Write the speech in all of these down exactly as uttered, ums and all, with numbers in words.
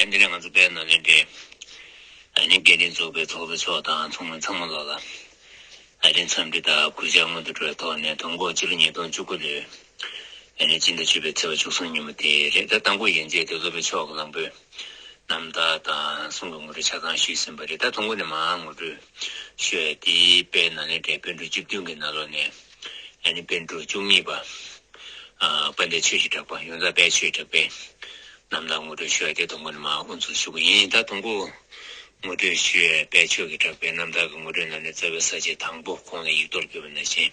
ཡང་འདི་ནས་ང་ཚོ་དཔལ་ནཱ་ལེནྡྲའི་ཨ་ནི་སྐད་འཕྲིན་ཚོགས་པའི་ཚོགས་གཙོ་མཆོག་དང་ཚོགས་མི་ཚང་མ་ལོག་ལ་ཨ་རིའི་འཚམས་འདྲི་དང་གུས་ཕྱག་སྔོན་དུ་འགྲོ་བའི་ཐོག་ནས་དང་པོ་ཕྱི་ལོ་ཉིས་སྟོང་བཅུ་དགུ་ལོའི་ཨ་ནི་སྤྱི་ཟླ་བཅུ་པའི་ཚེས་པ་བཅུ་གསུམ་ཉིན་མོ་དེ་རེད། ད་དང་པོ་ཡན་ཆད་དེ་སློབ་དཔོན་མཆོག་གི་ལམ་བུའི་རྣམ་ཐར་དང་གསུང་གི་ངོ་སྤྲོད་ཆ་ཚང་ཞུས་ཟིན་པ་རེད། ད་དང་པོ་ནས་མར་ངོ་སྤྲོད་ཞུ་ཡ་དེ་དཔལ་ནཱ་ལེནྡྲའི་པཎ་གྲུབ་བཅུ་བདུན་གྱི་ནང་ལོགས་ནས་ཨ་ནི་པཎ་གྲུབ་བཅུ་གཉིས་པ། ཨ་དཔལ་ལྡན་ཆོས་ཀྱི་གྲགས་པ། ཡོངས་གྲགས་དཔལ་ཆོས་ཀྱི་གྲགས་པའི་རྣམ་ཐར་ངོ་སྤྲོད་ཞུ་ཡ་དེ་དང་པོ་ནས་མར་དབུ་འཛུགས་ཞུ་གི་ཡིན། ད་དང་པོ་ངོ་སྤྲོད་ཞུ་ཡ་དཔལ་ཆོས་ཀྱི་གྲགས་པའི་རྣམ་ཐར་གྱི་ངོ་སྤྲོད་ནང་ནས་རྩ་བའི་ས་བཅད་དང་པོ་གོང་ལ་ཡིག་ཐོག་བཀོད་པ་ནང་བཞིན་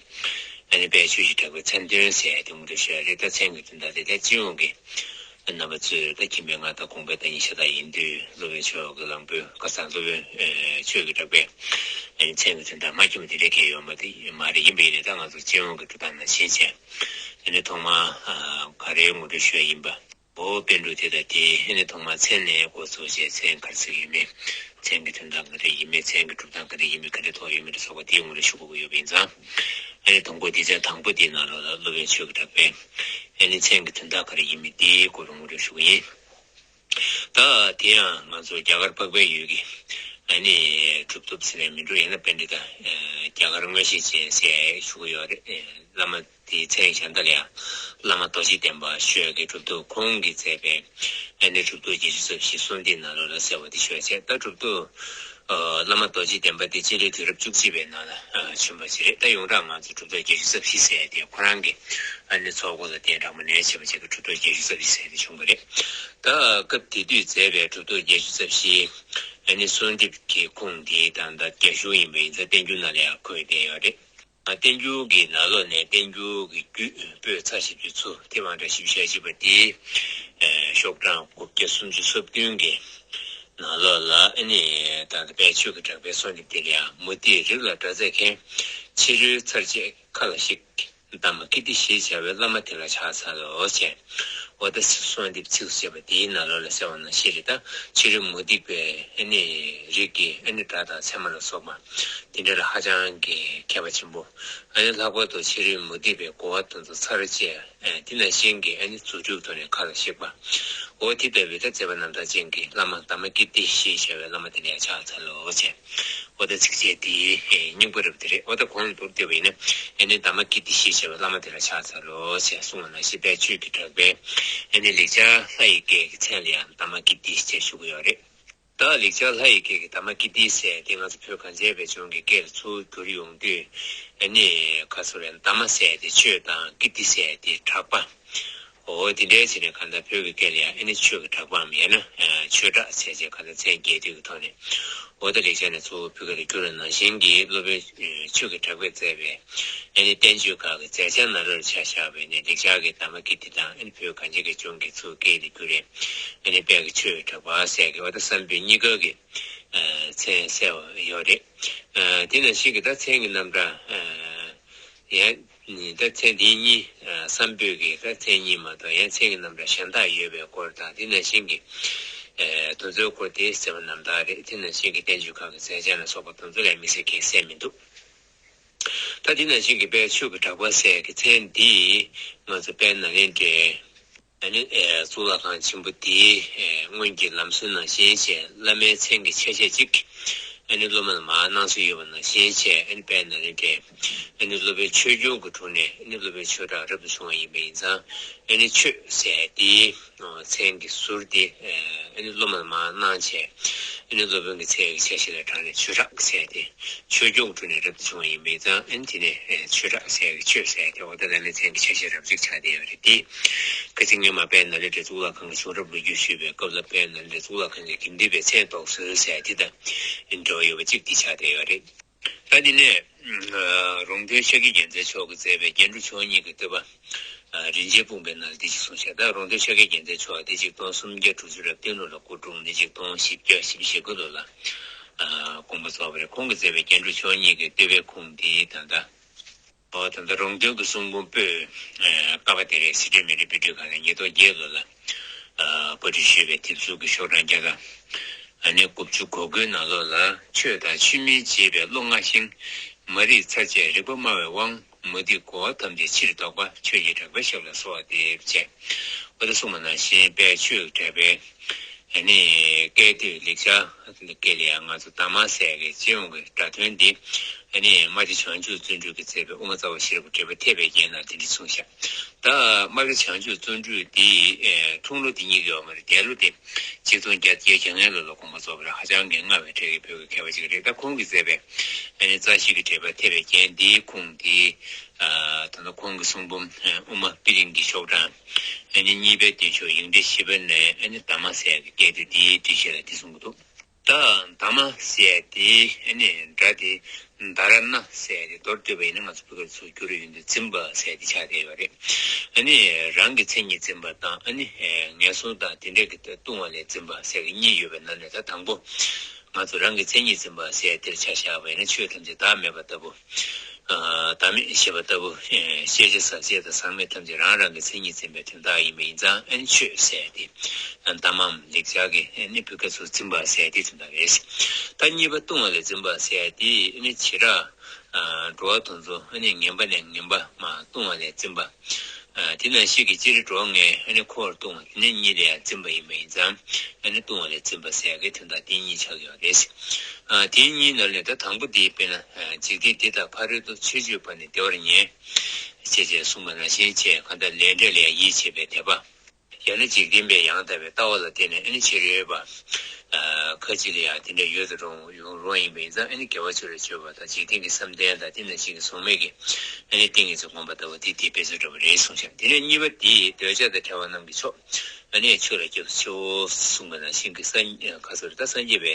ཨ་ནི་དཔལ་ཆོས་ཀྱི་གྲགས་པའི་མཚན་དོན་ཟེར་ཡ་དེ་ངོ་སྤྲོད་ཞུ་ཡ་རེད། ད་མཚན་གྱི་དོན་དག་དེ་ད་སྤྱི་ཡོངས་ཀྱི་རྣམ་པ་ཚོས་ད་ཁྱིམ་པའི་སྔགས་དང་དགོངས་པའི་བརྡ་རྙིང་ཤ་སྟག་ཡིན་དུས་སློབ་དཔོན་མཆོག་གི་ལམ་བུའི་བཀའ་གསར་སློབ་དཔོན་ཆོས་ཀྱི་གྲགས་པའི་ཨ་ནི་མཚན་གྱི་དོན་དག་མ་མཁྱེན་པ་དེ་འདྲ་གང་ཡོད་མ་རེད། ཡིན་པ་ཡིན་ནའི་ད་ང་ཚོ་སྤྱི་ཡོངས་ཀྱི་འགྲོ་སྟངས་ནང་བཞིན་བྱས་ཨ་ནི་ཐོག་མར་ག་རེ་ངོ་སྤྲོད་ཞུ་ཡ་ཡིན་པ། འོ་པཎ་གྲུབ་དེ་དང་དེའི་ཨ་ནི་ཐོག་མར་མཚན་ནས་འགོ་ཚུགས་བྱས་མཚན་ག་རེ་ཟེར་གྱི་ཡོད་མེད། མཚན་གྱི་དོན་དག་ག་རེ་ཡིན་མེད། མཚན་གྱི་གྲུབ་སྟངས་ག་རེ་ཡིན་མེད། ག་འདྲ་ཐོག་ཡོད་མེད་ལ་སོགས་པ་དེའི་ངོ་སྤྲོད་ཞུ་དགོས་ཀྱི་ཡོད་པ་ཡིན་ཙང་། ཨ་ནི་དང་པོ་སྡེ་ཚན་དང་པོ་དེའི་ནང་ལོགས་ལ་སློབ་དཔོན་ཆོས་ཀྱི་གྲགས་པའི་ཨ་ནི་མཚན་གྱི་དོན་དག་ག་རེ་ཡིན་མེད་དེའི་སྐོར་ལ་ངོ་སྤྲོད་ཞུ་གི་ཡིན། ད་དེ་ཡང་ང་ཚོ་རྒྱ་གར་འཕགས་པའི་ཡུལ་གྱི་ཨ་ནི་གྲུབ་ཐོབ་ཟེར་ནས་མི་འགྲོ་ཡིན་ན་པཎྜི་ཏ་རྒྱ་གར་མངོན་ཤེས་ཅན་ཟེར་ཞུ་གི་ཡོད་རེད། བླ་མ་དེའི་མཚན་གཞན་དག་ལ་ཡང་བླ་མ་རྡོ་རྗེ་གདན་པ་ཞུ་ཡ་གི་གྲུབ་ཐོབ་ཁོང་གིས་མཛད་པའི་ཨ་ནི་གྲུབ་ཐོབ་བརྒྱད་ཅུ་རྩ་བཞི་གསོལ་འདེབས་ནང་ལོགས་ལ་གསལ་བ་དེ་ཞུ་ཡ་བྱས། ད་གྲུབ་ཐོབ་ཨ་བླ་མ་རྡོ་རྗེ་གདན་པ་དེ་སྤྱི་ལོའི་དུས་རབས་བཅུ་གཅིག་པའི་ནང་ལ་ཨ་བྱོན་པ་ཞིག་རེད། ད་ཡོངས་གྲགས་ང་ཚོ་གྲུབ་ཐོབ་བརྒྱད་ཅུ་རྩ་བཞི་ཟེར་ཡ་དེ་ཁོ་རང་གི་ཨ་ནི་ཚོགས་འཁོར་ལ་གདན་དྲངས་པ་ནས་བྱས་པ་བྱས་ཀྱི་གྲུབ་ཐོབ་བརྒྱད་ཅུ་རྩ་བཞི་ཟེར་ཡ་དེ་བྱུང་བ་རེད། ད་སྐབས་དེ་དུས་མཛད་པའི་གྲུབ་ཐོབ་བརྒྱད་ཅུ་རྩ་བཞི་ཨ་ནི་གསོལ་འདེབས་ཀྱི་ཁུངས་དེ་ད་ལྟ་རྒྱ་གཞུང་ཡིན་པ་ཡིན་ཙང་བསྟན་འགྱུར་ནང་ལ་ཡང་འཁོད་བསྡད་ཡོད་རེད། བསྟན་འགྱུར་གྱི་ནང་ལོགས་ནས་བསྟན་འགྱུར་གྱི་རྒྱུད་པོད་ཚར་བཞི་བཅུ་ཚུ་དེ་དབང་གྲགས་བཞི་བཅུ་ཞེ་གཅིག་པ་དེའི་ཤོག་གྲངས་དགུ་བརྒྱ་སུམ་ཅུ་སོ་བདུན་གྱི་ནང་ལོགས་ལ་ཨ་ནི་ད་ལྟ་དཔལ་ཆོས་ཀྱི་གྲགས་པའི་གསོལ་འདེབས་དེ་ལ་ཡང་མུ་སྟེགས་རིགས་ལ་སྒྲ་མཛད་མཁན། ཕྱི་རོལ་ཚར་བཅད་མཁའ་ལ་གཤེགས། འདབ་མ་ཀིརྟི་ཞེས་བྱ་བའི་བླ་མ་དེ་ལ་ཕྱག་འཚལ་ལོ་ཞེས། འོ་ད་གསོལ་འདེབས་ཚིགས་སུ་བཅད་པ་དེའི་ནང་ལོགས་ལ་གསལ་བ་ནང་བཞིན་རེད། ད་ཕྱི་རོལ་མུ་སྟེགས་པའི་ཨ་ནི་རིགས་ཀྱི་ཨ་ནི་སྒྲ་དང་ཚད་མ་ལ་སོགས་པ་དེ་འདྲ་ལ་ཧ་ཅང་གི་མཁས་པ་ཆེན་པོ། ཨ་ནི་ལྷག་པར་དུ་ཕྱི་རོལ་མུ་སྟེགས་པའི་རྒོལ་བ་དེ་ཚོ་ཚར་བཅད། ཨ་དེ་ནང་བཞིན་གྱི་ཨ་ནི་རྫུ་འཕྲུལ་ཐོག་ནས་མཁའ་ལ་གཤེགས་པ། འོ་དེ་ལྟ་བུའི་ད་མཛད་པ་རྣམ་དག་ཅན་གྱི་བླ་མ་འདབ་མ་ཀིརྟི་ཞེས་བྱ་བའི་བླ་མ་དེ་ལ་ཡང་ཕྱག་འཚལ་ལོ་ཞེས། འོ་ད་ཚིགས་བཅད་དེའི་སྙིང་པོ་རབ་དེ་རེད། འོ་ད་གོང་ལ་མདོར་བསྡུས་པ་ཡིན་ན་ཨ་ནི་འདབ་མ་ཀིརྟི་ཞེས་བྱ་བའི་བླ་མ་དེ་ལ་ཕྱག་འཚལ་ལོ་ཞེས་གསུངས་པ་ནང་བཞིན་དཔལ་ཆོས་ཀྱི་གྲགས་པའི་ཨ་ནི་ལེགས་སྦྱར་ལྷ་ཡི་སྐད་ཀྱི་མཚན་ལ་ཡང་འདབ་མ་ཀིརྟི་ཞེས་ཞུ་གི་ཡོད་རེད། ད་ལེགས་སྦྱར་ལྷ་ཡི་སྐད་ཀྱི་འདབ་མ་ཀིརྟི་ཟེར་དེ་ང་ཚོ་བོད་གངས་ཅན་པའི་ལྗོངས་ཀྱི་སྐད་ལ་ཚུར་བསྒྱུར་ཡོང་དུས་ཨ་ནི་ག་ཚོད་རེད། འདབ་མ་ཟེར་དེ་ཆོས་དང་ཀིརྟི་ཟེར་དེ་གྲགས་པ། འོ་དེ་འདྲའི་བྱས་ནས་གང་ལྟར་བོད་ཀྱི་སྐད་ལ་ཡང་ཨ་ནི་ཆོས་ཀྱི་གྲགས་པའམ་ཡང་ན་ཆོས་གྲགས་བྱས་བྱས་གང་ལྟར་མཚན་རྒྱས་བསྡུས་ཀྱི་ཐོག་ནས། འོ་ད་ལེགས་སྦྱར་ནས་གཙོ་བོ་བོད་སྐད་ལ་བསྒྱུར་བ་ནང་བཞིན་གྱི་སློབ་དཔོན་ཆོས་ཀྱི་གྲགས་པས་མཛད་པའི་ཨ་ནི་བསྟན་བཅོས་ཁག་གི་མཛད་བྱ་ནང་ལོགས་ལ་ཆ་བཞག་པ་ཡིན་ན་ལེགས་སྦྱར་གྱི་འདབ་མ་ཀིརྟི་དང་ཨ་ནི་བོད་གངས་ཅན་གྱི་ལྗོངས་ཀྱི་ཚུར་སྐད་ལ་བསྒྱུར་བའི་ཨ་ནི་དཔལ་གྱི་ཆོས་གྲགས་པ་ཟེར་གྱི་འོ་ད་བསམ་བོད་གཉིས་ཀ་གི་མཚན་གསལ་བ་ཡོད་རེད། དེ་ནང་བཞིན་གྱི་ད་མཚན་གྱི་རྣམ་གྲངས་ཡང་ད་མཚན་འདི་གཉིས་བསམ་བོད་ཀྱི་ད་མཚན་གཉིས་མ་གཏོགས་ཡང་མཚན་གྱི་རྣམ་གྲངས་གཞན་དག་ཡོད་པའི་སྐོར་དང་དེ་ནང་བཞིན་གྱི་དེ་ཚོའི་སྐོར་དེ་གསལ་བ་རྣམ་དག་རེད། དེ་ནང་བཞིན་གྱི་བསྟན་བཅོས་ཁག་གི་མཛད་བྱ་ལ་སོགས་པ་དེ་ཚོ་ལ་དམིགས་བསལ་གྱི་གསལ་མི་འདུག་ད་དེ་ནང་བཞིན་གྱི་དཔལ་ཆོས་ཀྱི་གྲགས་པ་ཟེར་གྱི་མཚན་འདི་ང་ཚོ་དཔལ་ནཱ་ལེནྡྲའི་ཨ་ནི་གཙུག་ལག་ཁང་ཆེན་པོ་འདིའི་སྔོན་གྱི་ལམ་སྲོལ་ནང་བཞིན་བྱས་བླ་མའི་མཚན་གྱི་ཆ་ཤས་གཅིག་ཨ་ནི་སློབ་མ་ལ་མར་གནང་སྲོལ་ཡོད་པ་ནང་བཞིན་བྱས་ཨ་ནི་དཔལ་ནཱ་ལེནྡྲའི་ཨ་ནི་སློབ་དཔོན་ཆོས་སྐྱོང་གི་དྲུང་ནས་ཨ་ནི་སློབ་དཔོན་ཆོས་གྲགས་རབ་ཏུ་བྱུང་བ་ཡིན་པ་ཡིན་ཙང་ཨ་ནི་ཆོས་ཟེར་འདིའི་མཚན་གྱི་ཟུར་དེ་ཨ་ནི་སློབ་མ་ལ་མར་གནང་བྱས་ཨ་ནི་སློབ་དཔོན་གྱི་མཚན་གྱི་ཆ་ཤས་ལ་དྲངས་ནས་ཆོས་གྲགས་ཟེར་ཏེ་ཆོས་སྐྱོང་གི་དྲུང་ནས་རབ་ཏུ་བྱུང་བ་ཡིན་པ་ཡིན་ཙང་ཨ་ནི་དེ་ནས་ཆོས་གྲགས་ཟེར་གྱི་ཆོས་ཟེར་ཏེ་འོ་ད་ལ་ནི་མཚན་གྱི་ཆ་ཤས་རབ་ཅིག་ཆགས་བསྡད་ཡོད་རེད་དེ། ཁ་སང་སྔོན་མ་དཔལ་ནཱ་ལེནྡྲའི་གཙུག་ལག་ཁང་གི་བྱུང་རབས་ལོ་རྒྱུས་ཞུས་པའི་སྐབས་ལ་དཔལ་ནཱ་ལེནྡྲའི་གཙུག་ལག་ཁང་གི་དགེ་འདུན་པའི་མཚན་འདོགས་སྲོལ་ཟེར་དེ་དང་འབྲེལ་བ་ཡོད་པ་གཅིག་དེ་ཆགས་བསྡད་ཡོད་རེད། ད་དེ་ནས་རོང་སྟོན་ཤཱཀྱའི་རྒྱལ་མཚན་མཆོག་གིས་མཛད་པའི་རྒྱན་དྲུག་མཆོག་གཉིས་ཀྱི་བསྟོད་པ། རིན་ཆེན་སྤུངས་པའི་ནང་ལ་འདི་ཞིག་གསུངས་ཤག་ད་རོང་སྟོན་ཤཱཀྱའི་རྒྱལ་མཚན་མཆོག་དེ་གཅིག་སྟོང་སུམ་བརྒྱ་དྲུག་ཅུ་རེ་བདུན་ལོ་ལ་སྐུ་འཁྲུངས་ནས་གཅིག་སྟོང་བཞི་བརྒྱ་བཞི་བཅུ་ཞེ་དགུ་ལོ་ལ་དགོངས་པ་རྫོགས་པ་རེད། ཁོང་གིས་མཛད་པའི་རྒྱན་དྲུག་མཆོག་གཉིས་ཀྱི་བསྟོད་པའི་ཁུངས་འདི་ད་ལྟ། ཨོ་ད་ལྟ་རོང་སྟོན་གྱི་གསུང་འབུམ་པོད་ཀ་པ་དེ་རེད། སི་ཁྲོན་མི་རིགས་དཔེ་སྐྲུན་ཁང་ནས་ཉིས་སྟོང་བརྒྱད་ལོ་ལ་པར་སྐྲུན་ཞུས་པའི་དེབ་གཟུགས་ཀྱི་ཤོག་གྲངས་བརྒྱ་དང་ཨ་ནི་དགུ་བཅུ་གོ་དགུའི་ནང་ལོགས་ལ་ཆོས་དང་ཆོས་མིན་འབྱེད་པའི་བློ་མངའ་ཞིང་། མ་རིག་ཚར་བཅད་རིག་པ་སྨྲ་བའི་དབང་། མུ་སྟེགས་རྒོལ་བ་ཐམས་ཅད་ཕྱིར་བཟློག་པ། ཆོས་ཀྱི་གྲགས་པའི་ཞབས་ལ་གསོལ་བ་འདེབས་བྱས། འོ་ད་གསུངས་པ་ནང་བཞིན་དཔལ་ཆོས་ཀྱི་གྲགས་པའི་ ཨ་ནི་སྐད་དོད་ལེགས་སྦྱར་སྐད་ལ་ཡང་ང་ཚོ་གདམས་ངག་ཟེར་གི་སྤྱི་ཡོངས་ཀྱི་སྒྲ་དོན་འདི། ཨ་ནི་རྨ་བྱ་བྱང་ཆུབ་བརྩོན་འགྲུས་ཀྱིས་མཛད་པའི་དབུ་མ་རྩ་བ་ཤེས་རབ་ཀྱི་འགྲེལ་པ་ཐེག་པའི་རྒྱན་ནང་དེ་འདྲ་གསུངས་ཤག་ད་རྨ་བྱ་བྱང་ཆུབ་བརྩོན་འགྲུས་འདི་ཨེ་འཁྲུངས་ལོ་དེ་ཉིད་ཀྱི་ཡོད་མ་རེད། འདས་ལོ་དེ་ཆིག་སྟོང་བརྒྱད་བརྒྱ་གྱ་ལྔ་ལོ་ལ་དགོངས་པ་རྫོགས་པ་རེད། ཧ་ཅང་གི་སྔ་བའི་གྲས་ཀྱི་བོད་ཀྱི་མཁས་པ་ཅིག་རེད། ད་ཁོང་གིས་མཛད་པའི་ཨ་ནི་རྩ་ཤེ་གི་འགྲེལ་པ་ཐེག་པའི་རྒྱན་འདིའི་ཁུངས་འདི། ཨ་ད་ལྟ་ཁོང་གི་གསུང་འབུམ་ཨ་དབུ་མ་པི་ལིང་གི་ཤོག་གྲངས་ཨ་ནི་གཉིས་པའི་སྟེང་ཤོག་ཡིག་འབྲུ་བཞི་པ་ནས་ཨ་ནི་གདམས་ངག་ཟེར་གྱི་སྐད་དོད་འདིའི་འགྲེལ་བཤད་ལ་འདི་གསུང་གི་འདུག་ད་གདམས་ངག་ཟེར་དེ་ཨ་ནི་སྒྲ་དེ་དྷ་ར་ཎ་ཟེར་དེ་མདོར་བསྡུས་པ་ཡིན་ན་ང་ཚོ་བོད་སྐད་ཚུར་བསྒྱུར་ཡོང་དུས་འཛིན་པ་ཟེར་དེ་ཆགས་བསྡད་ཡོད་རེད། ཨ་ནི་རང་གི་མཚན་ཉིད་འཛིན་པ་དང་ཨ་ནི་ངན་སོང་དང་དེ་འདྲ་གི་ལྟུང་བ་ལས་འཛིན་པ་ཟེར་གྱི་གཉིས་ཡོད་པའི་ནང་ནས་ད་དང་པོ། ང་ཚོ་རང་གི་མཚན་ཉིད་འཛིན་པ་ཟེར་དེར་ཆ་བཞག་པ་ཡིན་ན་ཆོས་ཐམས་ཅད་བདག་མེད་པ་ལྟ་བུ། ཨ་བདག་མེད་ཞེས་པ་ལྟ་བུ། ཤེས་བྱ་ཟག་བཅས་དང་ཟག་མེད་ཐམས་ཅད་རང་རང་གི་མཚན་ཉིད་འཛིན་པའི་དོན་དག་ཡིན་པ་ཡིན་ཙང་ཨ་ནི་ཆོས་ཟེར་ཏེ། གདམས་ངག་ལེགས་སྦྱར་གྱི་ཨ་ནི་བོད་སྐད་ཚུར་འཛིན་པ་ཟེར་ཏེ་དོན་དག་རེད། ད་གཉིས་པ་ལྟུང་བ་ལས་འཛིན་པ་ཟེར་ཏེ་ཨ་ནི་བྱེ་བྲག་འགྲོ་བ་དེ་ཚོ་ཨ་ནི་ངན་པ་ནས་ངན་པ་མར་ལྟུང་བ་ལས་འཛིན་པ། ཨ་དེ་ནང་བཞིན་གྱི་སྤྱིར་འགྲོ་བ་ངན་ཨ་ནི་འཁོར་བར་ལྟུང་བ་དེ་ནི་གཉིས་ལ་ཡང་འཛིན་པ་ཡིན་པ་ཡིན་ཙང་ཨ་ནི་ལྟུང་བ་ལས་འཛིན་པ་ཟེར་ཡག་གི་དོན་དག་དེ་གཉིས་ཆགས་ཡོད་རེད། ཨ་དེ་གཉིས་ནང་ནས་ད་དང་པོ་འདི་དཔེར་ན་ཨ་འཇིག་རྟེན་འདི་དག་ཕ་རོལ་ཏུ་ཆོས་སྤྱོད་པ་ནི་བདེ་བར་ཉལ། ཞེས་བྱས་གསུངས་པ་ནང་བཞིན་བྱས་གང་ལྟར་ལས་འབྲས་ལ་ཡང་ཡིད་ཆེས་པའི་དད་པ། ཡང་ན་འཇིག་རྟེན་པའི་ཡང་དག་པའི་ལྟ་བ་ལ་བརྟེན་ནས་ཨ་ནི་ཕྱི་རོལ་པ། ཨ་ཁ་ཅིག་ལ་ཡང་དེ་འདྲ་ཡོད་དུ་རུང་ཡོང་རུང་ཡིན་པ་ཡིན་ཙང་ཨ་ནི་དགེ་བ་ཆོས་ལ་སྤྱོད་པ་དང་འཇིག་རྟེན་གྱི་བསམ་གཏན་དང་དེ་ནང་བཞིན་གྱི་གཟུགས་མེད་ཀྱི་ཨ་ནི་ཏིང་ངེ་འཛིན་སྒོམ་པ་ལྟ་བུ་དེ་དེ་དཔེ་མཚོན་འདྲ་པོ་རེད་གསུངས་ཤག་དེ་ནས་གཉིས་པ་དེ་འདོད་ཆགས་དང་བྲལ་བ་རྣམས་ཀྱི་མཆོག་ཨ་ནི་ཆོས་ལ་སྐྱབས་སུ་མཆིའོ་གསུངས་པ་ནང་བཞིན་གྱི་སངས་ཁ་སོར་ད་སངས་རྒྱས་པའི་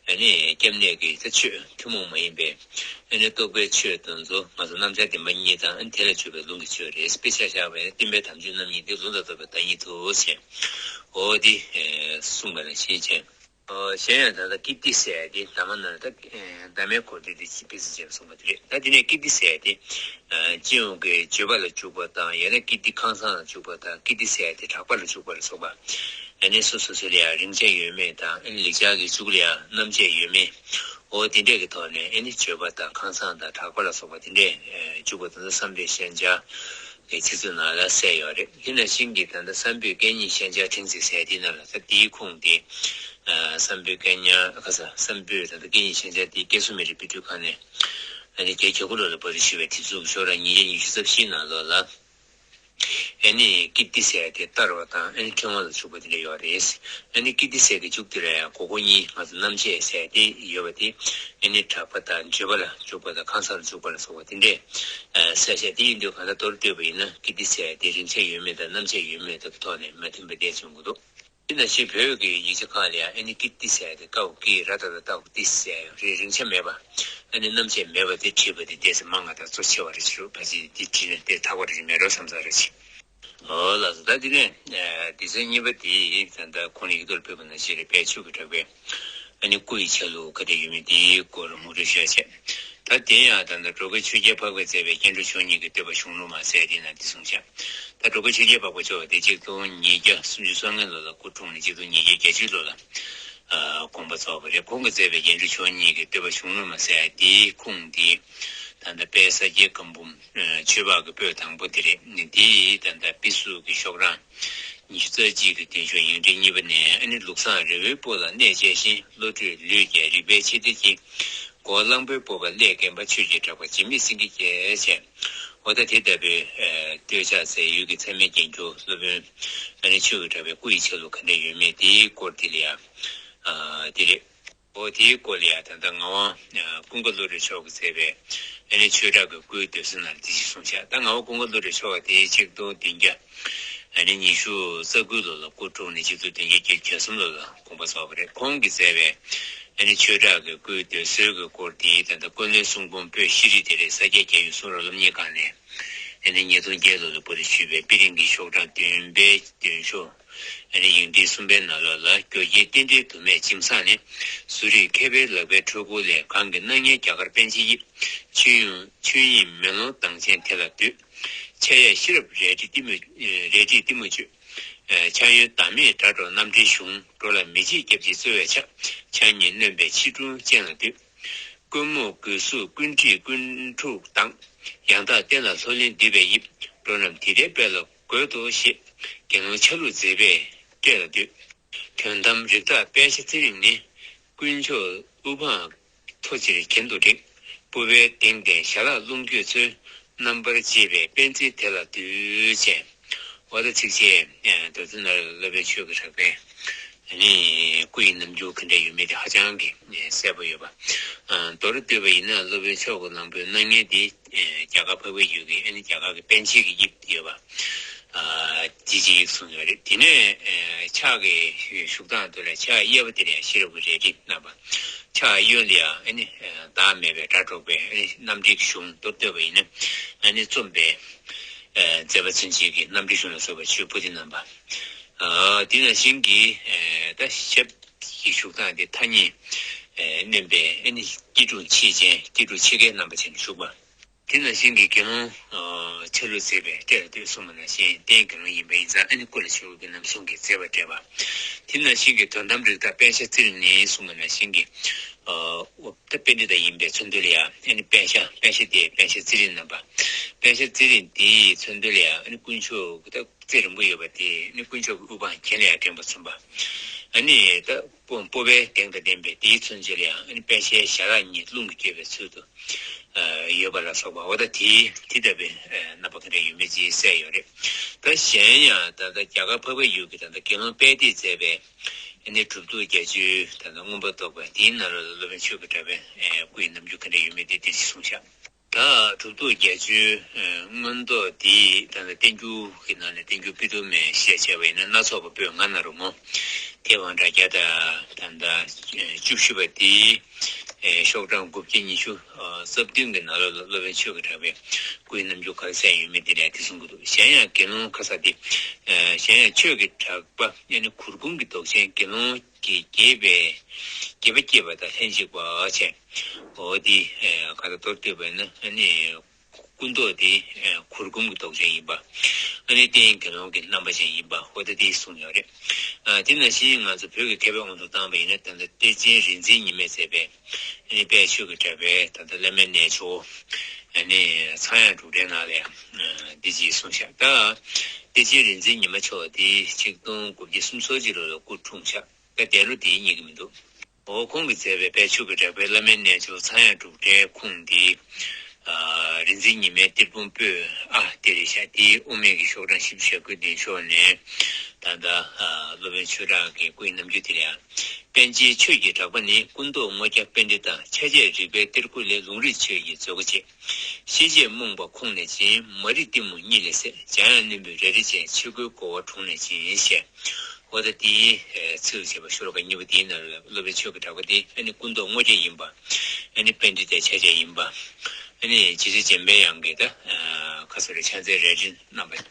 ཨ་ནི་སྐྱབས་གནས་ཀྱི་ད་ཆོས་ཐུན་མོང་མ་ཡིན་པའི་ཨ་ནི་རྟོགས་པའི་ཆོས་དེ་ཚོ་ང་ཚོ་རྣམ་གཞག་བདེན་པ་གཉིས་དང་ཨ་ནི་དེ་ལ་འཇུག་པའི་ལུང་གི་ཆོས་རེད། དཔེ་ཆ་བཞག་པའི་བསྟན་པའི་དམ་ཆོས་རྣམ་གཉིས་ཏེ་ལུང་དང་རྟོགས་པའི་བདག་ཉིད་དོ་ཞེས། འོ་དེ་གསུངས་པ་ལ་ཤེས་བྱས། གཞན་ཡང་ད་ལྟ་ཀིརྟི་ཟེར་ཡ་དེ་གདམས་ངག་ནང་ད་གདམས་ངག་གོ་དེ་དེ་ཕི་སི་ཅེས་གསུངས་པ་དེ་རེད། ད་དེ་ནས་ཀིརྟི་ཟེར་ཡ་དེ་སྤྱི་ཡོངས་ཀྱི་བརྗོད་པ་ལ་འཇུག་པ་དང་ཡང་ན་ཀིརྟི་ཁང་བཟང་ལ་འཇུག་པ་དང་ཀིརྟི་ཟེར་ཡ་དེ་གྲགས་པ་ལ་འཇུག་པ་ལ་སོགས་པ། ཨ་ནི་སོ་སོ་སོ་ལ་ཡང་རིང་ཆ་ཡོད་མེད་དང་ཨ་ནི་ལེགས་སྦྱར་གྱི་མཇུག་ལ་ཡང་རྣམ་བཅད་ཡོད་མེད། འོ་དེ་འདྲས་ཀྱི་ཐོག་ནས་ཨ་ནི་བརྗོད་པ་དང་ཁང་བཟང་དང་གྲགས་པ་ལ་སོགས་པ་དེ་འདྲས་འཇུག་པ་དང་བསམ་པའི་ཤན་སྦྱར་གྱི་ཚིག་མཛོད་ནང་ལ་གསལ་ཡོད་རེད། དེ་ནང་བཞིན་གྱི་ད་ལྟ་བསམ་པའི་སྐད་གཉིས་ཤན་སྦྱར་ཕྲེང་ཚེགས་ཟེར་དེའི་ནང་ལ་ད་དེའི་ཁུངས་དེ་བསམ་པའི་སྐད་ཉར་ཁ་ས་བསམ་པའི་ད་ལྟ་སྐད་གཉིས་ཤན་སྦྱར་དེ་ཀན་སུ་མེ་རི་པི་ཊུ་ཁང་ནས་ཨ་ནི་རྒྱ་གྱ་གུ་ལོ་ལ་པར་ཞུ་བའི་དེབ་གཟུགས་ཤོག་གྲངས་ཉིས་བརྒྱ་ཉི་ཤུ་རྩ་བཞིའི་ནང་ལོགས་ལ། ཨ་ནི་ཀིརྟི་ཟེར་ཡ་དེ་བསྟར་བ་དང་ཨ་ནི་ཕྲེང་བ་ལ་འཇུག་པ་དེ་འདྲ་ཡོད་རེད། ཨ་ནི་ཀིརྟི་ཟེར་གྱི་མཇུག་དེ་ལ་ཡང་གོ་གོ་གཉིས་ང་ཚོ་རྣམ་བཅད་ཟེར་ཏེ་ཡོད་པ་དེ་ཨ་ནི་གྲགས་པ་དང་བརྗོད་པ་ལ་འཇུག་པ་དང་ཁང་བཟང་ལ་འཇུག་པ་ལ་སོགས་པ་དེ་འདྲས་གསལ་བཤད་དེ་ཡིན་དུས་གང་ལྟར་མདོར་བསྡུས་པ་ཡིན་ན་ཀིརྟི་ཟེར་ཡ་དེ་རིང་ཆ་ཡོད་མེད་དང་རྣམ་བཅད་ཡོད་མེད་དག་གི་ཐོག་ནས་མ་མཐུན་པ་བསྡད་བྱུང་གི་འདུག་དེ་ནང་བཞིན་བོད་ཀྱི་ཡིག་ཆ་ཁག་ལ་ཡང་ཨ་ནི་ཀིརྟི་ཟེར་ཡ་དེ་ཀའོ་ཀི་ར་ཏ་ཏ་ཏའོ་ཏི་ཟེར་ཡ་རེད། རིང་ཆ་མེད་པ་ཨ་ནི་རྣམ་བཅད་མེད་པ་དེ་བྲིས་པ་དེ་ཏོག་ཙམ་མང་ང་དང་གཙོ་ཆེ་བ་རེད། ཕྱི་རུ་ཕལ་ཆེར་དེ་བྲིས་ན་དེ་ཐག་པ་རེད་མེད་འགྲོ་བསམ་ས་རེད། འོ་ལགས་སོ། ད་དེ་ནས་སྡེ་ཚན་གཉིས་པ་དེ་ད་ལྟ་ཁོང་ལ་ཡིག་ཐོག་ལ་ཕུལ་བ་ནང་བཞིན་རེད། དཔལ་ཆོས་ཀྱི་གྲགས་པའི་ཨ་ནི་སྐུ་ཡི་ཆ་ལུགས་ག་འདྲ་ཡོད་མེད་དེའི་སྐོར་ལ་ངོ་སྤྲོད་ཞུ་ཡ་བྱས། ད་དེ་ཡང་ད་ལྟ་འགྲོ་མགོན་ཆོས་རྒྱལ་འཕགས་པས་མཛད་པའི་སྐྱེ་འགྲོ་མཆོག་གཉིས་ཀྱི་བསྟོད་པ་གཞུང་ལུགས་མ་ཟེར་དེ་ན་འདི་གསུངས་ཤག་ད་འགྲོ་མགོན་ཆོས་རྒྱལ་འཕགས་པ་མཆོག་དེ་ཆིག་སྟོང་ཉིས་བརྒྱ་སུམ་ཅུ་སོ་ལྔ་ལོ་ལ་སྐུ་འཁྲུངས་ནས་ཆིག་སྟོང་ཉིས་བརྒྱ་བརྒྱད་ཅུ་ལོ་ལ་དགོངས་པ་རྫོགས་པ་རེད། ཁོང་གིས་མཛད་པའི་སྐྱེ་འགྲོ་མཆོག་གཉིས་ཀྱི་བསྟོད་པ་གཞུང་ལུགས་མ་ཟེར་དེའི་ཁུངས་དེ་ད་ལྟ་དཔལ་ས་སྐྱའི་སྒམ་པོ་ཆོས་འཕགས་ཀྱི་པོད་དང་པོ་དེ་རེད། དེའི་ད་ལྟ་པི་སུ་གི་ཤོག་གྲངས་ཉི་ཤུ་རྩ་གཅིག་གི་སྟེང་ཤོག་ཡིག་འབྲུ་གཉིས་པ་ནས་ཨ་ནི་ལུགས་བཟང་རི་བོའི་སྤོ་ལ་གནས་བཅས་ཤིང་བློ་གྲོས་ལུས་རྒྱས་རིག་པའི་ཆེ་མཐིལ་གྱིས། སྒོ་གླང་པོའི་སྤོབས་པ་ཀླད་རྒན་པ་ཆོས་ཀྱི་གྲགས་པ་འཇིགས་མེད་སེང་གེ་རྒྱལ་བྱས། འོ་ད་དེ་ལྟ་བུའི་བསྟོད་ཕྱག་ཟེར་ཡུལ་གྱི་ཚད་མའི་རྒྱན་གྱུར་སློབ་དཔོན་ཨ་ནི་ཆོས་ཀྱི་གྲགས་པའི་སྐུ་ཡི་ཆ་ལུགས་ག་འདྲ་ཡོད་མེད་དེའི་སྐོར་དེ་ལ་ཡང་དེ་རེད། འོ་དེའི་སྐོར་ལ་ཡང་ད་ལྟ་ངག་དབང་ཀུན་དགའ་བློ་གྲོས་མཆོག་གིས་མཛད་པའི་ཨ་ནི་ཆོས་གྲགས་ཀྱི་སྐུའི་འདོད་གསོལ་ནང་ལ་དེ་བཞིན་གསུངས་ཤག་ད་ངག་དབང་ཀུན་དགའ་བློ་གྲོས་མཆོག་དེ་ཆིག་སྟོང་བདུན་བརྒྱ་ཨ་ནི་ཉི་ཤུ་རྩ་དགུ་ལོ་ལ་སྐུ་འཁྲུངས་ནས་ཆིག་སྟོང་བདུན་བརྒྱ་བརྒྱད་ཅུ་གྱ་གསུམ་ལོ་ལ་དགོངས་པ་རྫོགས་པ་རེད། ཁོང་གིས་མཛད་པའི་ཨ་ནི་ཆོས་གྲགས་ཀྱི་སྐུའི་འདོད་གསོལ་གྱི་སྐོར་དེ་ད་ལྟ་ཀུན་གླེང་གསུང་འབུམ་པོད་བཞི་རེད། དེ་རེད། ས་སྐྱ་རྒྱལ་ཡོངས་གསུང་རབ་སློབ་གཉེར་ཁང་ནས་ཨ་ནི་ཉིས་སྟོང་བརྒྱད་ལོ་ལ་པར་ཞུས་པའི་པི་ལིང་གི་ཤོག་གྲངས་བདུན་པའི་བདུན་ཤོག་ཨ་ནི་ཡིག་འབྲུ་གསུམ་པའི་ནང་ལོགས་ལ། སྐྱོ་སྐྱེས་རྟེན་འབྲེལ་དུ་མས་གཅིན་སྲང་ནས། གཟུགས་རིས་མཁས་པའི་ལག་པའི་འཕྲུལ་འཁོར་ལས། གང་གི་སྣང་བརྙན་རྒྱ་གར་པཎ་ཆེན་དབྱིབས། ཆོས་དབྱིངས་ཆོས་དབྱིངས་མེ་ལོང་གདངས་ཅན་དེ་ལ་འདུད། འཆད་ཡས་ཤེས་རབ་རལ་གྲི་གཏི་མུག་རལ་གྲིས་གཏི་མུག་གཅོད། ཕྱག་གཡོན་བདག་མེད་སྒྲ་སྒྲོགས་རྣམ་འདྲེན་གཞུང་། འགྲོ་ལ་མི་འཇིགས་སྐྱབས་གཅིག་སྩོལ་བའི་ཕྱག་ཕྱག་གཉིས་གནོན་པའི་མཆིལ་དྲུང་སྤྱན་ལ་འདུད། རྐུན་མོ་རྒོད་གཟུགས་རྐུན་ཁྲིག་རྐུན་འཁྲུག་དང་། ཡང་དག་བསྟན་ལ་ལྷོད་ལྷེང་འདུད་པའི་དབྱིབས། འགྲོ་རྣམས་དེ་ལྟའི་དཔལ་ལ་འགོད་དོ་ཞེས། དགེ་སློང་ཆ་ལུགས་མཛེས་པས་བསྐྲད་ལ་འདུད། དོན་དམ་རིགས་བདག་པད་ཤ་ཚེ་རིང་ནི། དཀོན་མཆོག་དབུ་འཕང་མཐོ་ཕྱིར་གྱེན་དུ་བསྒྲིགས། ཕུར་པའི་གདེང་ལྡན་ཞལ་ལག་རླུང་བསྐྱོད་ཚུལ། རྣམ་པར་འབྱེད་པའི་པཎ་ཚེ་དེ་ལ་འདུད་ཅེས། འོ་ད་ཚིགས་བཅད་མདོར་བསྡུས་ནང་ལ་སློབ་དཔོན་ཆོས་ཀྱི་གྲགས་པའི་ནི་སྐུ་ཡི་རྣམ་འགྱུར་ག་འདྲ་ཡོད་མེད་དེ་ཧ་ཅང་གི་གསལ་པོ་ཡོད་པ། མདོར་བསྡུས་པ་ཡིན་ན་སློབ་དཔོན་ཕྱོགས་ཀྱི་གླང་པོའི་སྣང་བརྙན་དེ་རྒྱ་གར་འཕགས་པའི་ཡུལ་གྱི་ཨ་ནི་རྒྱ་གར་གྱི་པཎ་ཆེན་གྱི་དབྱིབས་ཡོད་པ། དེ་ཅིག་གསུངས་ཡོད་རེད། དེ་ནས་ཕྱག་གི་བཞུགས་སྟངས་དེ་ལ་ཕྱག་གཡས་པ་དེ་ལ་ཡང་ཤེས་རབ་ཀྱི་རལ་གྲི་བསྣམས་པ། ཕྱག་གཡོན་ལ་ཡང་ཨ་ནི་བདག་མེད་པའི་སྒྲ་སྒྲོག་པའི་ཨ་ནི་རྣམ་འགྲེལ་གྱི་གཞུང་མདོར་བསྡུས་པ་ཡིན་ན་ཨ་ནི་རྩོམ་པའི་མཛད་པ་མཚོན་བྱེད་ཀྱི་རྣམ་འགྲེལ་གཞུང་ལ་སོགས་པ་ཆོས་པོ་ཏི་བསྣམས་པ། དེ་ནང་བཞིན་གྱི་ད་ཞབས་ཀྱི་བཞུགས་སྟངས་དེ་ཐག་ཉེ་མནན་པའི་ཨ་ནི་སྐྱིལ་ཀྲུང་ཕྱེད་ཅན་སྐྱིལ་ཀྲུང་ཕྱེད་ཀའི་རྣམ་པ་ཅན་བཞུགས་པ། དེ་ནང་བཞིན་གྱི་དགེ་སློང་ཆ་ལུགས་མཛེས་པའི་སྤྲས་ལ་ལྟོས་གསུངས་པ་ནང་བཞིན་རྟེན་དགེ་སློང་ཡིན་པ་ཡིན་ཙང་ཨ་ནི་སྐུ་ལ་ཆོས་གོས་ཀྱི་རྣམ་གསུམ་གྱི་མཛེས་པ་སྤྲས་པ། དེ་ནང་བཞིན་གྱི་དོན་དམ་རིགས་བདག་པད་ཤ་ཚེ་རིང་ནི་གསུངས་པ་ནང་བཞིན་གྱི་ད་པཎྜི་ཏ་ཡིན་པའི་མཚོན་དོན་ལ་ཡང་ཨ་ནི་པད་ཤ་པད་ཤ་དེ་པད་ཤ་ཚེ་རིང་བསྣམས་པ། པད་ཤ་ཚེ་རིང་དེའི་མཚོན་དོན་ལ་ཡང་ཨ་ནི་དཀོན་མཆོག་གི་ད་རྩེ་རིང་པོ་ཡོད་པ་དེ་ཨ་ནི་དཀོན་མཆོག་གི་དབུ་འཕང་གྱེན་ལ་ཡང་འགྲེང་བ་མཚོན་པ། ཨ་ནི་ད་སྤོབས་པའི་གདེང་དང་ལྡན་པའི་དེའི་མཚོན་བྱེད་ལ་ཡང་ཨ་ནི་པད་ཤའི་ཞལ་ལག་གཉིས་རླུང་གིས་བསྐྱོད་པའི་ཚུལ་དུ་ཡོད་པ་ལ་སོགས་པ། འོ་ད་དེའི་དེ་ལྟ་བུའི་རྣམ་པ་ག་འདྲ་ཡོད་མེད་ཅིག་གསལ་ཡོད་རེད། ད་གཞན་ཡང་ད་ལྟ་རྒྱ་གར་འཕགས་པའི་ཡུལ་གྱི་ད་ལྟ་དགེ་སློང་དཔལ་ལྡན་མཛད་པའི་ཨ་ནི་གྲུབ་ཐོབ་བརྒྱད་ཅུའི་ད་ལྟ་མངོན་པར་རྟོགས་པ་དེའི་ནང་ལོགས་ལ་སློབ་དཔོན་ཆོས་ཀྱི་གྲགས་པའི་སྐུ་ཡི་རྣམ་འགྱུར་ག་འདྲ་ཡོད་མེད་དེ་དེ་ཅིག་གསུངས་བཞག་ད་གྲུབ་ཐོབ་བརྒྱད་ཅུའི་མངོན་རྟོགས་དེའི་ད་ལྟ་བསྟན་འགྱུར་གྱི་ནང་ནས་བསྟན་འགྱུར་པི་ཏོ་མའི་ཞེས་བྱ་བ་ཡིན་ན་སྣ་ཚོགས་པ་པོད་ལྔ་ནང་རུ་ངོ་། དེ་དབང་དྲག་བརྒྱ་དང་ད་ལྟ་བཅུ་བཞི་པ་དེའི་ཤོག་གྲངས་དགུ་བརྒྱ་ཉི་ཤུ་རྩ་བདུན་གྱི་ནང་ལོགས་ལ་སློབ་དཔོན་ཆོས་ཀྱི་གྲགས་པའི་སྐུའི་རྣམ་འགྱུར་ག་རེ་གསལ་ཡོད་མེད་དེ་ལས་དེ་གསུང་གི་འདུག་གཞན་ཡང་དགེ་སློང་ཁ་ས་དེ་གཞན་ཡང་ཆོས་ཀྱི་གྲགས་པ་ཡང་ན་གུར་གུམ་གྱི་མདོག་ཅན་དགེ་སློང་གི་དགྱེས་པའི་དགྱེས་པ་སྐྱེས་པ་དང་ལྷན་ཅིག་པ་བྱས། འོ་དེ་ག་ད་མདོར་བསྡུས་པ་ཡིན་ན་ཨ་ནི་སྐུ་མདོག་དེ་གུར་གུམ་གྱི་མདོག་ཅན་ཡིན་པ། ཨ་ནི་རྟེན་དགེ་སློང་གི་རྣམ་པ་ཅན་ཡིན་པ་འོ་ད་དེ་གསུངས་ཡོད་རེད། དེ་ནང་བཞིན་ང་ཚོ་བོད་ཀྱི་མཁས་པའི་དབང་དུ་བཏང་བ་ཡིན་ན་ད་ལྟ་གཏེར་ཆེན་རིག་འཛིན་ཉི་མས་མཛད་པའི་ཨ་ནི་དཔལ་ཆོས་ཀྱི་གྲགས་པའི་ད་ལྟ་བླ་མའི་རྣལ་འབྱོར་ཨ་ནི་ཚངས་དབྱངས་འབྲུག་སྒྲའི་ནང་ལ་ཡང་འདི་ཅིག་གསུངས་བཞག་ད་གཏེར་ཆེན་རིག་འཛིན་ཉི་མ་མཆོག་དེ་ཆིག་སྟོང་དགུ་བརྒྱ་སུམ་ཅུ་སོ་གཅིག་ལོ་ལ་སྐུ་འཁྲུངས་བཞག་ད་འདས་ལོ་དེ་རྙེད་ཀྱི་མི་འདུག་འོ་ཁོང་གིས་མཛད་པའི་དཔལ་ཆོས་ཀྱི་གྲགས་པའི་བླ་མའི་རྣལ་འབྱོར་ཚངས་དབྱངས་འབྲུག་སྒྲའི་ཁུངས་འདི། རིག་འཛིན་ཉི་མའི་གཏེར་བུམ་པོད་ཨ་དེ་རེད་ཤག་དེའི་དབུ་མེད་ཀྱི་ཤོག་གྲངས་བཞི་བཅུ་ཞེ་དགུ་འདི་ཕྱོགས་ནས། ད་ལྟ་སློབ་དཔོན་ཆོས་གྲགས་ཀྱི་སྐུའི་རྣམ་འགྱུར་དེ་ལ་ཡང་། པཎ་ཆེན་ཆོས་ཀྱི་གྲགས་པ་ནི་སྐུ་མདོག་སྔོ་སྐྱ་པཎྜི་ཏ་ཆ་བྱད་རིག་པའི་གཏེར་མགུར་ལས། ལུང་རིགས་ཆོས་ཀྱི་མཛོད་སྒོ་ཕྱེ། ཤེས་བྱའི་རྨོངས་པ་ཁོང་ནས་འབྱིན། མ་རིག་གཏི་མུག་གཉིད་ལས་སད། འཇམ་དབྱངས་རྣོན་པོས་རལ་གྲི་འཕྱན། ཆོས་སྐུའི་གོ་བ་དྲུང་ནས་འབྱིན་ཞེས། འོ་ད་དེའི་ཚིག་ཅེས་པ་ཤོ་ལོ་ཀ་གཉིས་པ་དེའི་ནང་ལ་སློབ་དཔོན་ཆོས་ཀྱི་གྲགས་པ་དེ་ཨ་ནི་སྐུ་མདོག་སྔོ་སྐྱ་ཡིན་པ། ཨ་ནི་པཎྜི་ཏའི་ཆ་བྱད་ཡིན་པ། ཨ་ནི་རྗེ་བཙུན་འཇམ་པའི་དབྱངས་ཀྱི་ད་ཁ་ས་རུ་ཕྱག་འཚལ་རལ་གྲི་བསྣམས་པ།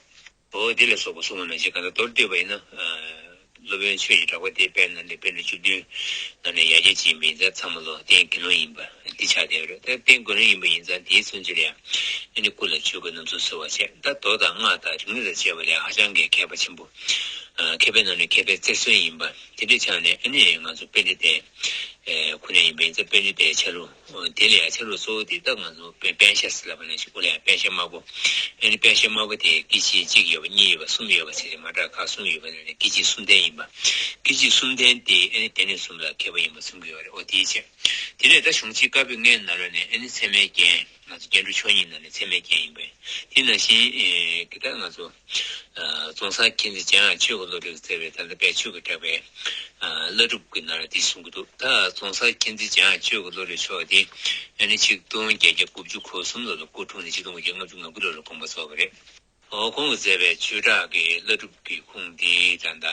འོ་དེ་ལ་སོགས་པ་གསུངས་པ་ནང་བཞིན་གང་ལྟར་མདོར་བསྡུས་པ་ཡིན་ན། སློབ་དཔོན་ཆོས་ཀྱི་གྲགས་པ་དེ་དཔལ་ནཱ་ལེནྡྲའི་པཎྜི་ཏ་བཅུ་བདུན་ནང་ནས་ཡར་རྒྱས་ཕྱིན་པ་ཡིན་ཙང་ཚང་མ་ལོ་རྟེན་དགེ་སློང་ཡིན་པ་འདི་ཆགས་བསྡད་ཡོད་རེད། ད་རྟེན་དགེ་སློང་ཡིན་པ་ཡིན་ཙང་དེའི་མཚོན་བྱེད་ལ་ཡང་ཨ་ནི་སྐུ་ལ་ཆོས་གོས་རྣམ་གསུམ་གསོལ་བ་བྱས། ད་མདོ་དང་སྔགས་དང་རིག་གནས་དང་བཅས་པ་ལ་ཡང་ཧ་ཅང་གི་མཁས་པ་ཆེན་པོ། མཁས་པའི་ནང་ནས་མཁས་པའི་རྩེར་སོན་ཡིན་པ་དེ་འདྲའི་ཆ་ནས་ཨ་ནི་ང་ཚོ་པཎྜི་ཏའི་ཁོ་ན་ཡིན་པ་ཡིན་ཙང་པཎྜི་ཏའི་ཆ་ལུགས། དེ་ལ་ཡང་ཆ་ལུགས་གཙོ་བོ་དེ་ད་ང་ཚོ་པཎ་པཎ་ཤ་ཟེར་ལབ་པ་ནང་བཞིན་དབུ་ལ་ཡང་པཎ་ཤ་དམར་པོ། ཨ་ནི་པཎ་ཤ་དམར་པོ་དེ་སྐྱེ་མཆེད་གཅིག་ཡོད་པ་གཉིས་ཡོད་པ་གསུམ་ཡོད་པ་བྱས་ཏེ་མ་འདྲ་ཁག་གསུམ་ཡོད་པ་ནང་ནས་སྐྱེ་མཆེད་གསུམ་ལྡན་ཡིན་པ། སྐྱེ་མཆེད་གསུམ་ལྡན་དེ་ཨ་ནི་སྡེ་སྣོད་གསུམ་ལ་མཁས་པ་ཡིན་པ་གསུང་གི་ཡོད་རེད། འོ་དེའི་ཕྱིར། དེ་ནས་ད་གཞུང་ཆེན་བཀའ་པོད་ལྔའི་ནང་ལོགས་ནས་ཨ་ནི་ཚད་མའི་རྒྱན། ང་ཚོ་རྒྱན་དྲུག་མཆོག་གཉིས་ནང་ནས་ཚད་མའི་རྒྱན་ཡིན་པས། དེ་ནང་བཞིན་གྱི་ད་ང་ཚོ། རྫོང་སར་མཁྱེན་བརྩེ་འཇམ་དབྱངས་ཆོས་ཀྱི་བློ་གྲོས་ཀྱིས་མཛད་པའི་ད་ལྟ་དཔལ་ཆོས་ཀྱི་གྲགས་པའི་བླ་སྒྲུབ་ཀྱི་ནང་ལ་འདི་གསུང་གི་འདུག་ད་རྫོང་སར་མཁྱེན་བརྩེ་འཇམ་དབྱངས་ཆོས་ཀྱི་བློ་གྲོས་མཆོག་དེ་ཨ་ནི་ཆིག་སྟོང་བརྒྱད་བརྒྱ་དགུ་བཅུ་གོ་གསུམ་ལོ་ལ་སྐུ་འཁྲུངས་ནས་ཆིག་སྟོང་དགུ་བརྒྱ་ལྔ་བཅུ་ང་དགུ་ལོ་ལ་དགོངས་པ་རྫོགས་པ་རེད། འོ་ཁོང་གིས་མཛད་པའི་ཆོས་གྲགས་ཀྱི་བླ་སྒྲུབ་ཀྱི་ཁུངས་འདི་ད་ལྟ་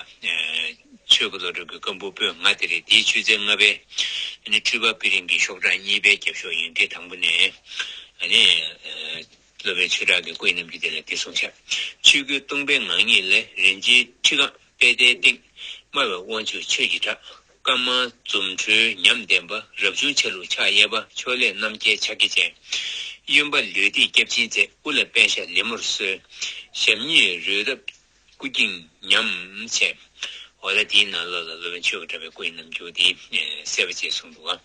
ཆོས་ཀྱི་བློ་གྲོས་ཀྱི་བཀའ་འབུམ་པོད་ལྔ་དེ་རེད། དེའི་ཆོས་ཚན་ལྔ་པའི་ཨ་ནི་འཁྲུལ་པ་པི་ཝང་གི་ཤོག་གྲངས་གཉིས་པའི་རྒྱབ་ཤོག་ཡོན་ཏན་དང་པོ་ནས་ཨ་ནི། སློབ་དཔོན་ཆོས་གྲགས་ཀྱི་སྐུའི་རྣམ་འགྱུར་དེ་ལ་འདི་གསུངས་བཞག་ཆོས་སྐུའི་སྟོང་པའི་ངང་ཉིད་ལས། རིན་ཆེན་ཁྲི་རྐང་པད་ཟླའི་སྟེང་། དམར་བའི་དབང་ཕྱུག་ཆོས་ཀྱི་གྲགས། དཀར་དམར་འཛུམ་ཁྲོལ་ཉམས་ལྡན་པ། རབ་བྱུང་ཆ་ལུགས་ཕྱག་གཡས་པ། ཕྱོགས་ལས་རྣམ་རྒྱལ་ཕྱག་རྒྱ་ཅན། གཡོན་པ་ལུས་ཐིག་སྐྱབས་སྦྱིན་མཛད། དབུ་ལ་པད་ཤ་ལེབ་མོར་གསོལ། ཞབས་གཉིས་རོལ་སྟབས་སྐུ་འགྱིང་ཉམས་བྱས། འོ་ད་དེའི་ནང་ལོགས་ལ་སློབ་དཔོན་ཆོས་ཀྱི་གྲགས་པའི་སྐུ་ཡི་རྣམ་འགྱུར་དེ་གསལ་པོ་བྱས་གསུངས་འདུག་ག་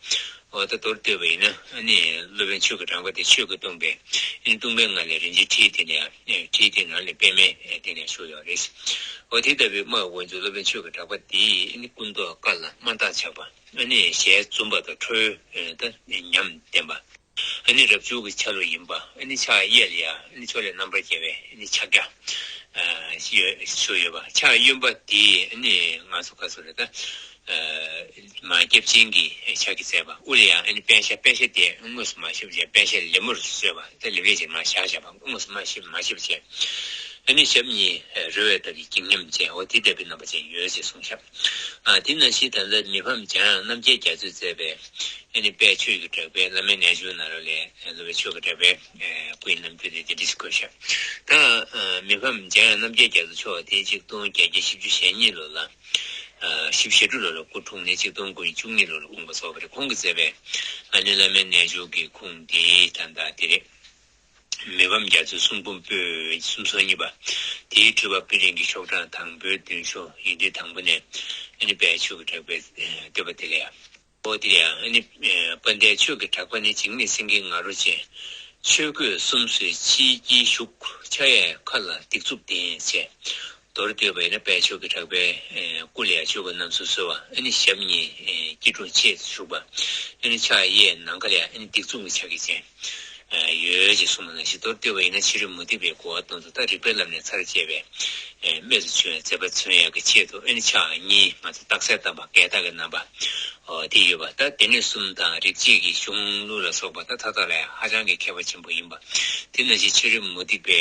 འོ་ད་མདོར་བསྡུས་པ་ཡིན་ན་ཨ་ནི་སློབ་དཔོན་ཆོས་ཀྱི་གྲགས་པ་དེ་ཆོས་ཀྱིས་སྟོང་པའི་ཨ་ནི་སྟོང་པའི་ངང་ལས་རིན་ཆེན་ཁྲིའི་སྟེང་ནས་ཁྲིའི་སྟེང་ནང་ལས་པདྨའི་སྟེང་ནས་བཞུགས་ཡོད་རེད། འོ་དེ་ལྟ་བུའི་སྨྲ་བའི་དབང་ཕྱུག་སློབ་དཔོན་ཆོས་ཀྱི་གྲགས་པ་དེ་ཨ་ནི་སྐུ་མདོག་དཀར་ལ་དམར་མདངས་ཆགས་པ་ཨ་ནི་ཞལ་འཛུམ་པ་དང་ཁྲོ་བོའི་ད་ཉམས་ལྡན་པ། ཨ་ནི་རབ་བྱུང་གི་ཆ་ལུགས་ཡིན་པ། ཨ་ནི་ཕྱག་གཡས་ལ་ཡ་ཨ་ནི་ཕྱོགས་ལས་རྣམ་པར་རྒྱལ་བའི་ཨ་ནི་ཕྱག་རྒྱ་ཨ་ཡོད་བཞུགས་ཡོད་པ། ཕྱག་གཡོན་པ་དེ་ཨ་ནི་ང་ཚོ་ག་ཚོད་རེད་ད། ཨ་མ་སྐྱབས་ཆེན་གྱི་ཕྱག་གིས་མཛད་པ། དབུ་ལ་ཡང་ཨ་ནི་པད་ཞྭ། པད་ཞྭ་དེ་དངོས་སུ་མ་བཤུབས་ཀྱང་པད་ཞྭ་ལེབ་མོར་བཟོས་པ། ད་ལེབ་ལེབ་ཅིག་མར་བཞག་བཞག་པ། དངོས་སུ་མ་བཤུབས་མ་བཤུབས་བྱས། ཨ་ནི་ཞབས་གཉིས་རོལ་བའི་ཐབས་ཀྱིས་བརྒྱན་ཉམས་བྱས། འོ་དེ་ལྟ་བུའི་རྣམ་པ་ཅན་ཡོད་ཅེས་གསུངས་ཤག་ཨ་དེ་ནང་བཞིན་ད་ལྟ་མི་ཕམ་འཇམ་དབྱངས་རྣམ་རྒྱལ་རྒྱ་མཚོས་མཛད་པའི་ཨ་ནི་དཔལ་ཆོས་ཀྱི་གྲགས་པའི་བླ་མའི་རྣལ་འབྱོར་ནང་ལོགས་ལས་སློབ་དཔོན་ཆོས་ཀྱི་གྲགས་པའི་ཨ་སྐུ་ཡི་རྣམ་འགྱུར་དེ་དེ་འདྲ་ཞིག་བཀོད་ཤག་ད་ཨ་མི་ཕམ་འཇམ་དབྱངས་རྣམ་རྒྱལ་རྒྱ་མཚོ་མཆོག་དེ་ཆིག་སྟོང་བརྒྱད་བརྒྱ་བཞི་བཅུ་ཞེ་གཉིས་ལོ་ལ་ཨ་བཞི་བཅུ་ཞེ་དྲུག་ལོ་ལ་སྐུ་འཁྲུངས་ནས་ཆིག་སྟོང་དགུ་བརྒྱ་བཅུ་གཉིས་ལོ་ལ་དགོངས་པ་རྫོགས་པ་རེད། ཁོང་གིས་མཛད་པའི་ཨ་ནི་བླ་མའི་རྣལ་འབྱོར་གྱི་ཁུངས་དེ་ད་ལྟ་དེ་རེད། མི་ཕམ་རྒྱ་མཚོའི་གསུང་འབུམ་པོད་སུམ་ཅུ་སོ་གཉིས་པ། དེའི་འཁྲུལ་པ་པི་ལིང་གི་ཤོག་གྲངས་དང་པོའི་མདུན་ཤོག་ཡིག་འབྲུ་དང་པོ་ནས་ཨ་ནི་དཔལ་ཆོས་ཀྱི་གྲགས་པའི་བསྟོད་པ་དེ་ལ་ཡང་། འོ་དེ་ལ་ཡང་ཨ་ནི་དཔལ་ལྡན་ཆོས་ཀྱི་གྲགས་པ་ནི། འཇིགས་མེད་སེང་གེའི་ང་རོ་ཅན། ཆོས་གོས་གསུམ་བཟོས་ཕྱིའི་དཀྱིལ་བཞུགས། ཕྱག་གཡས་ཁ་ལ་སྡིགས་མཛུབ་ལྡན་བྱས། མདོར་བསྡུས་པ་ཡིན་ན་དཔལ་ཆོས་ཀྱི་གྲགས་པའི་སྐུ་ལ་ཡང་ཆོས་གོས་རྣམ་གསུམ་གསོལ་བ། ཨ་ནི་ཞབས་གཉིས་སྐྱིལ་ཀྲུང་ཕྱེད་དུ་བཞུགས་པ། ཨ་ནི་ཕྱག་གཡས་ནམ་མཁའ་ལ་ཡང་ཨ་ནི་སྡིགས་མཛུབ་ཀྱི་ཕྱག་རྒྱ་ཅན། ཡོད་ཅེས་གསུངས་པ་ནང་བཞིན། མདོར་བསྡུས་པ་ཡིན་ན་ཕྱི་རོལ་མུ་སྟེགས་པའི་རྒོལ་བ་དེ་ཚོ་ད་རིག་པའི་ལམ་ནས་ཚར་བཅད་པའི་རྨད་དུ་བྱུང་བའི་མཛད་པ་མཚོན་ཡག་གི་ཆེད་དུ་ཨ་ནི་ཕྱག་གཉིས་ང་ཚོ་རྟགས་གསལ་བཏབ་པ་བརྒལ་བརྟག་གི་རྣམ་པ་འོ་དེ་ཡོད་པ། ད་སྡེ་སྣོད་གསུམ་དང་རིག་བྱེད་ཀྱི་གཞུང་ལུགས་ལ་སོགས་པ་ད་མཐའ་དག་ལ་ཡང་ཧ་ཅང་གི་མཁས་པ་ཆེན་པོ་ཡིན་པ། དེ་ནང་བཞིན་ཕྱི་རོལ་མུ་སྟེགས་པའི་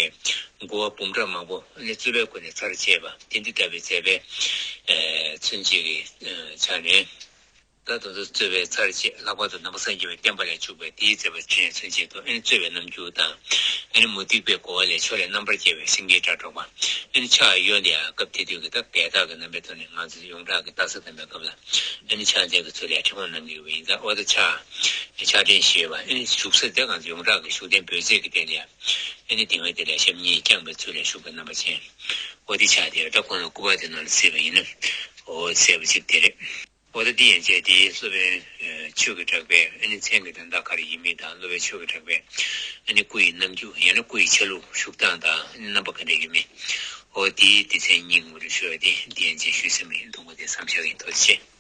རྒོལ་བ་འབུམ་ཕྲག་མང་པོ་ཨ་ནི་རྩོད་པའི་སྒོ་ནས་ཚར་བཅད་པ་དེ་འདི་ལྟ་བུའི་མཛད་པའི་མཚོན་བྱེད་ཀྱི་ཆ་ནས། ད་དུང་རྩོད་པའི་ཚར་བཅད། ལྷག་པར་དུ་ནང་པ་སངས་རྒྱས་པའི་བསྟན་པ་ལ་འཇུག་པའི་དེའི་མཛད་པ་ཕྲན་མཚོན་བྱེད་དུ་ཨ་ནི་རྩོད་པའི་རྣམ་འགྱུར་དང་། ཨ་ནི་མུ་སྟེགས་པའི་རྒོལ་བ་ལས་ཕྱོགས་ལས་རྣམ་པར་རྒྱལ་བའི་སེང་གེའི་སྒྲ་སྒྲོག་པ། ཨ་ནི་ཕྱག་གཡོན་དེ་ཡང་སྐབས་དེ་དུས་ཀྱི་ད་བརྒལ་བརྟག་གི་རྣམ་པའི་ཐོག་ནས་ང་ཚོས་ཡོངས་གྲགས་ཀྱི་རྟགས་གསལ་བཏབ་པའི་སྐབས་ལ་ཨ་ནི་ཕྱག་འདེབས་ཀྱི་ཚུལ་ལ་ཁྲིད་དབང་གནང་གི་ཡོད་པ་ཡིན་ཙང་། འོ་ད་ཕྱག་ཕྱག་ཕྲེང་བཞི་ཡོད་པ། ཨ་ནི་བཞུགས་ས་དེ་ང་ཚོ་ཡོངས་གྲགས་ཀྱི་བཞུགས་གདན་འབོད་ཚིག་གི་སྟེང་ལ་ཡང་ཨ་ནི་དེ་སྔོན་དེ་ལ་ཞབས་གཉིས་བརྐྱངས་པའི་ཚུལ་ལ་བཞུགས་པའི་རྣམ་པ་ཅན། འོ་དེ་ཕྱག་དེ་ད་ཁོང་ལ་སྐུ་པར་དེ་ནང་ལ་གཟིགས་པ་ཡིན་ན་འོ་གསལ་པོ་ཅིག་དེ་རེད། འོ་ད་འདི་ཡན་ཆད་དེ་སློབ་དཔོན་ཆོས་ཀྱི་གྲགས་པའི་ཨ་ནི་མཚན་གྱི་དོན་དག་ག་རེ་ཡིན་མིན་དང་། སློབ་དཔོན་ཆོས་ཀྱི་གྲགས་པའི་ཨ་ནི་སྐུ་ཡི་རྣམ་འགྱུར་ཡང་ན་སྐུ་ཡི་ཆ་ལུགས་བཞུགས་སྟངས་དང་ཨ་ནི་རྣམ་པ་ག་འདྲ་ཡོད་མིན། འོ་དེའི་སྡེ་ཚན་གཉིས་ངོ་སྤྲོད་ཞུ་བ་དེ་འདི་ཡན་ཆད་ཞུས་ཟིན་པ་ཡིན། ཐུགས་མ་དེ་བསམ་བཞག་ཡིན། ཐུགས་རྗེ་ཆེ།